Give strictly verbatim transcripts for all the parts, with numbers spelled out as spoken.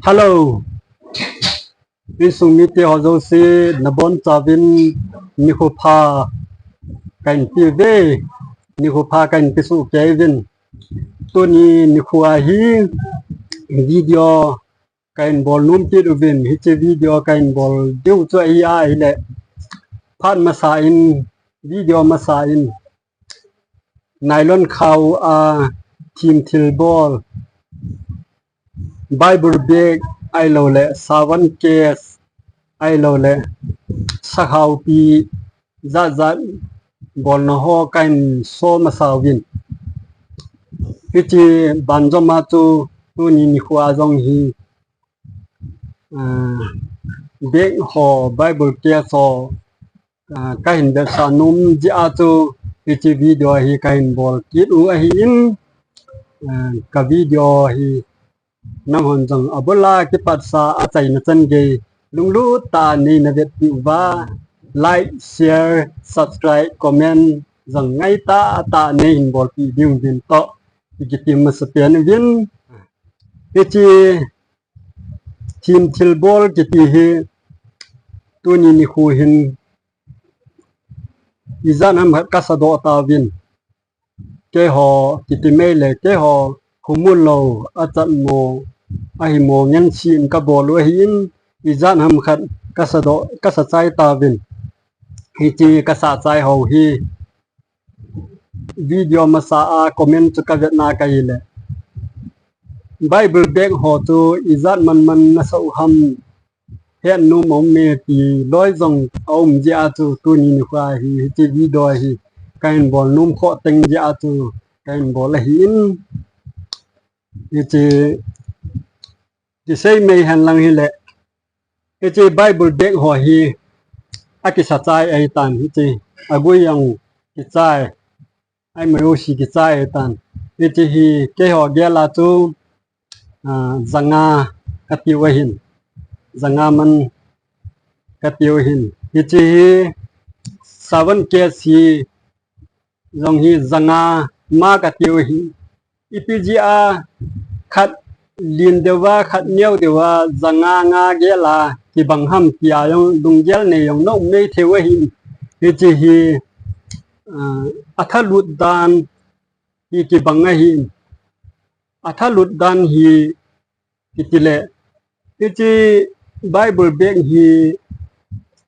Hello. Insung mite ho jouse nabonchauvin nikho pha kahin peuve. Nikho pha kahin pesoh keiyuvin. Tuni nikho a hi video kahin bol nom kit uvin. Hiche video kahin bol diu chu ahi ahile, phat masa in, video masa in, nylon khao a thim thilbol, Bible bag ahilouleh, servant case ahilouleh, sakhaopi jat jat bolna ho kahin so masa uvin. Hiche banjom a chu tuni nikho a jong hi, ah, bag ho, Bible case ho, ah, kahin vetsah nom jeh a chu hiche video hi kahin bol kit u ahin, ah, ka video hi nanghon jong abul a kipat sa achaina chan gei lunglut tah a neina vetpi uva, like, share, subscribe, comment jong ngaitah tah a neihin bolpi diuvin toh ikitem masapen uvin. Hiche thim thilbol kiti hi tuni nikho hin ijat ham khat kasadoh tauvin. Keiho kiti meile, keiho khomu lou, achat mo, ahi mo ngen sin kabol u ahin, ijat ham khat kasadoh, kasachai tauvin. Hiche kasachai ho hi video masa a comment chu kavetna kahile, Bible bag ho chu ijat man man nasah u ham, hetnom aume ti loi jong aum jeh a chu tuni nikho a hi hiche video hi kahin bol nom khoh teng jeh a chu kahin bol ahin, hiche kisei mei henlang hile, hiche Bible bag ho hi akisachai ahitan, hiche agui jong kichai, aimai jouse kichai ahitan. Hiche hi keiho gel a chu, ah, janga katiu ahin, janga man katiu ahin. Hiche hi servant case hi jong hi janga ma katiu ahin. Ipi jeh a khat len deuva, khat neo deuva, janga nga gel a kibang ham tia jong lunggel nei jong naum mei thei u ahin. Hiche hi, ah, athalut dan hi kibang ahin. Athalut dan hi kitile, hiche Bible bag hi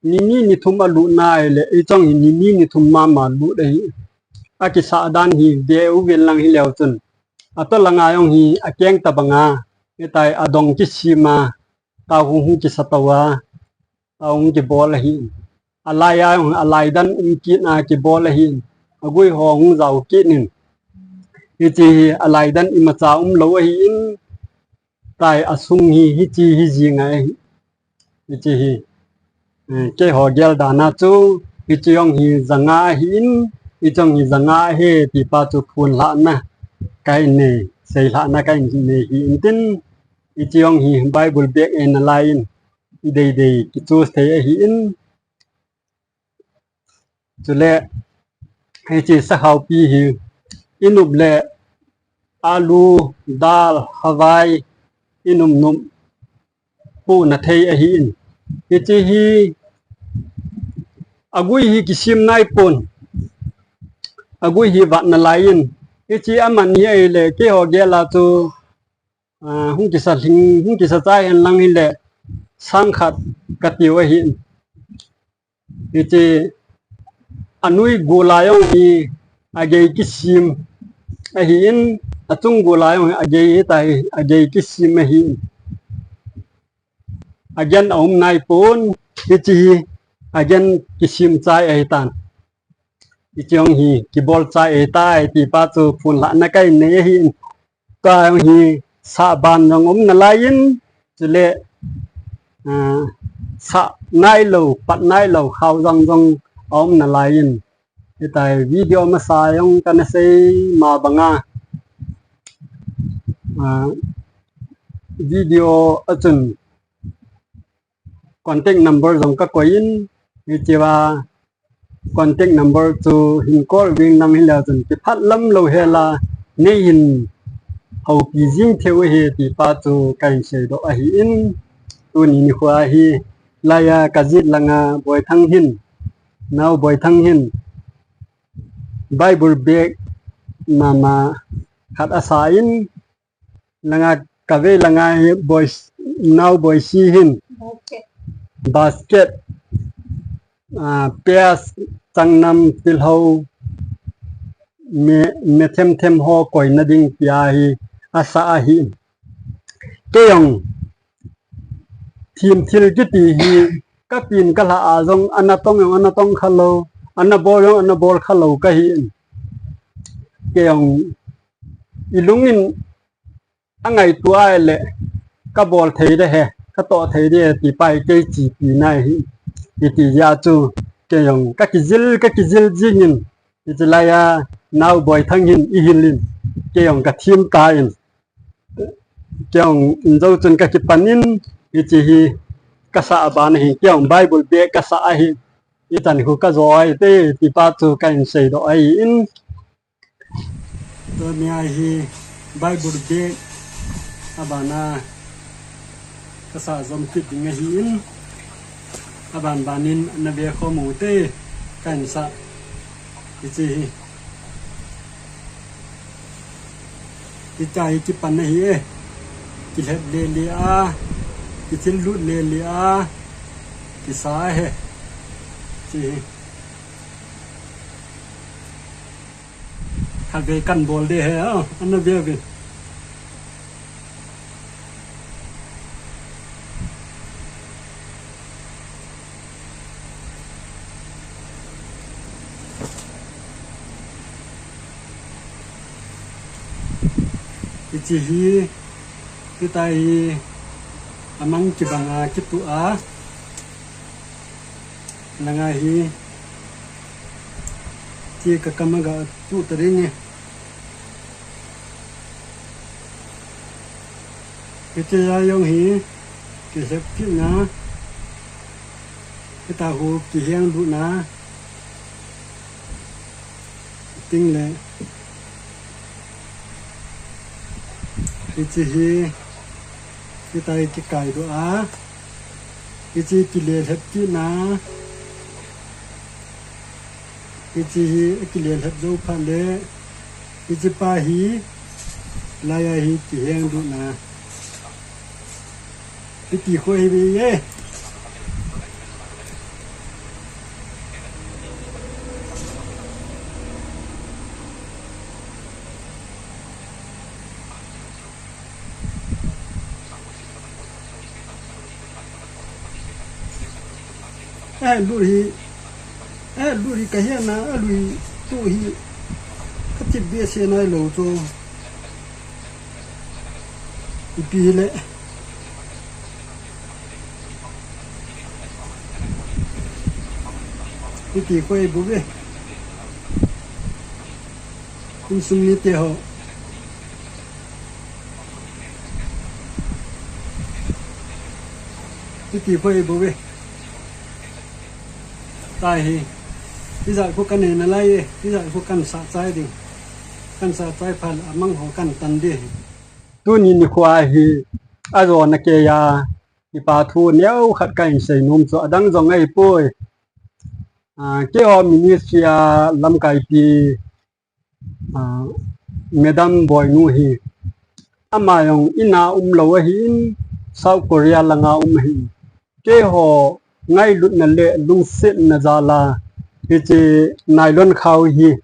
nini nithum alut nai le, hichong hi nini nithum mama lut ahi. Akisah dan hi ve uvin lang hileu chun, atoh langa jong hi akeng tabanga, hitia adong kisem a, tao hung hung kisa tou a, tao hung kibol ahin. Alai a jong alai dan um kit a kibol ahin. Agui ho hung jao kit in. Hiche hi alai dan imacha umlou ahin. Tia asung hi hiche hi jing ahi. Hiche hi, eh, keiho gel dan a chu, hiche jong hi janga ahin, hiche jong hi janga ahi ti pa chu phonlhahna kahin nei, seilhahna kahin nei ahin tin, hiche jong hi Bible bag ahi nalai in, ideidei kichoose thei ahin. Chule, hiche sakhaopi hi, inop le alu, dal, havai, inop nop, pohna thei ahin. Hiche hi, agui hi kisem naipon. Agui hi vat nalai in. Hiche aman hi ahile, keiho gel a chu, ah, hung kisa lhing, hung kisa chai henlang hile, sang khat katiu ahin. Hiche anoi gola jong hi agei kisem ahin, achung gola jong hi agei hitia hi agei kisem ahin. Agen aum naipon, hiche hi agen kisem chai ahitan. Hiche jong hi kibol chai ahitai ti pa chu phonlhahna kahin nei ahin. Tua jong hi sah ban jong um nalai in, chule, ah, sah nailou, pat nailou, khao jang jong aum nalai in. Hitia hi video masa jong kana sei ma banga, ah, video a chun contact number jong kakoi in, hiche a contact number chu hin call uvin lang hileu chun kiphat lam lou hela neihin houpi jing thei u ahi ti pa chu kahin seidoh ahin, tuni nikho hi laiya kajet langa Boithang hin, nao Boithang hin Bible bag mama khat asa in, langa kavei langa hi Boi, nao Boisi hin basket, ah, pias, changnam, tilhou, me, me themthem ho koina ding tia hi asa ahi. Kei jong themthil kiti hi kapin kalha a jong ana tong jong ana tong khalou, ana bol jong ana bol khalou kahin. Kei jong ilungin angaito a le kabol thei de he, katoh thei de ti pa hi kei chepi na hi. Iti jeh chu kei jong kakijil, kakijil jingin, hiche laiya nao Boithang hin eihil in, kei jong kathem tan, kei jong injo chun kakipan in, hiche hi kasa aban ahi, kei jong Bible bag kasa ahi, ichan khu kajo ahi te ti pa chu kahin seidoh ahin. Tunia hi Bible bag abana kasa jom kit ding ahin, aban banin nave khom u te kahin sa. Hiche hi, hitia hi kipan ahi e. Kilhep lele a, kithil lut lele a kisa ahi. Hiche hi. Khatvei kan bol de he, a, ana ve ve. Hiche hi, hitia hi, amang kibanga kitu a. Langa hi, ti kakam a gatu ta ding e. Hitia jong hi, kilhep kitna, hitia hi kiheng lutna, ting le, hiche hi, hitia hi kikai doh a, hiche kilelhep kitna, hiche hi akilelhep jou phat le, hiche pa hi, laiya hi kiheng lutna. Hiti khu ahi ve e. Eh, lui hi, eh, lui hi kahe na, eh, lui tu hi, katip behseh nailou chu. Ipi le. Hiti khu ahi bou ve. Insung mite ho. Hiti khu ahi bou ve. Tahi. Hijat khu kanei nalai e. Hijat khu kansah chai ding. Kansah chai phat le amang ho kantan ding. Tuni nikho hi ajona keiya kipa thu neokhat kahin seinom chu adang jong ahipoi. Ah, keiho ministry a lamkaipi, ah, Madam Boinu hi, ama jong ina umlou ahin, South Korea langa um ahin. Keiho ngailutna le lungsetna jal a, hiche nylon khao hi,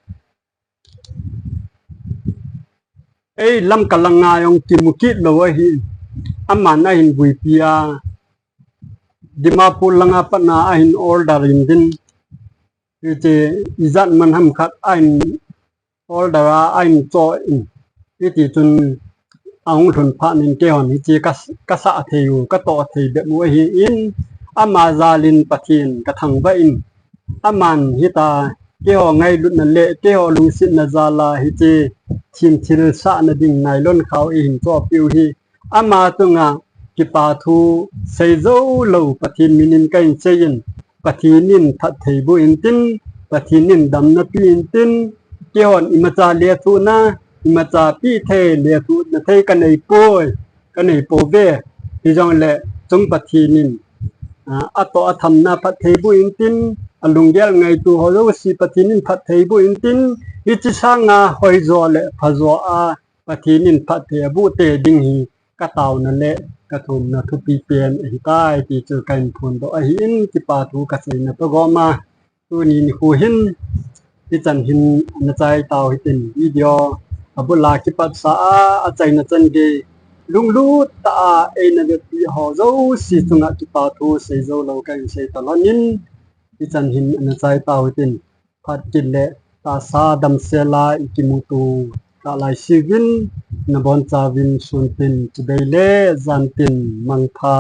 ei Lamka langa jong kimu kit lou ahin, aman ahin buipi a, Dimapur langa patna ahin order in tin, hiche ijat man ham khat ahin order a, ahin cho in, hiti chun ahung lhun phat in keihon hiche ka, kasah thei u, katoh thei bep u ahin, ama jal in Pathen kathangvah in, aman hitia keiho ngailutna le keiho lungsetna jal a hiche themthil sahna ding nylon khao eihin chohpeh u hi, ama chunga kipa thu seijou lou Pathen min in kahin sei in, Pathen in phatthei boh intin, Pathen in damna pe intin, keihon imacha lethuhna, imacha pi thei le thu na thei ka nei poi, ka nei po ve. Hijongle chung Pathen in, a, atoh athamna phatthei boh intin, alunggel ngaito ho jouse Pathen in phatthei boh intin, hiche sanga hoijo le phajo a Pathen in phatthei aboh te ding hi ka tauna le ka thumna thupi pen ahitai ti chu ka hin phondoh ahin, kipa thu ka seina toh gom a. Tuni nikho hin, hichan hin ana chai tau hitin, video abul a kipat sa a, achaina chan gei lunglut tah a eina vetpi ho jouse chunga kipa thu sei jou lou ka hin sei talon in, hichan hin ana chai tau hitin, phat kit le tahsa damsel a ikimuto tah lai seuvin, nabon chauvin sun tin, chibai le jan tin, mangpha.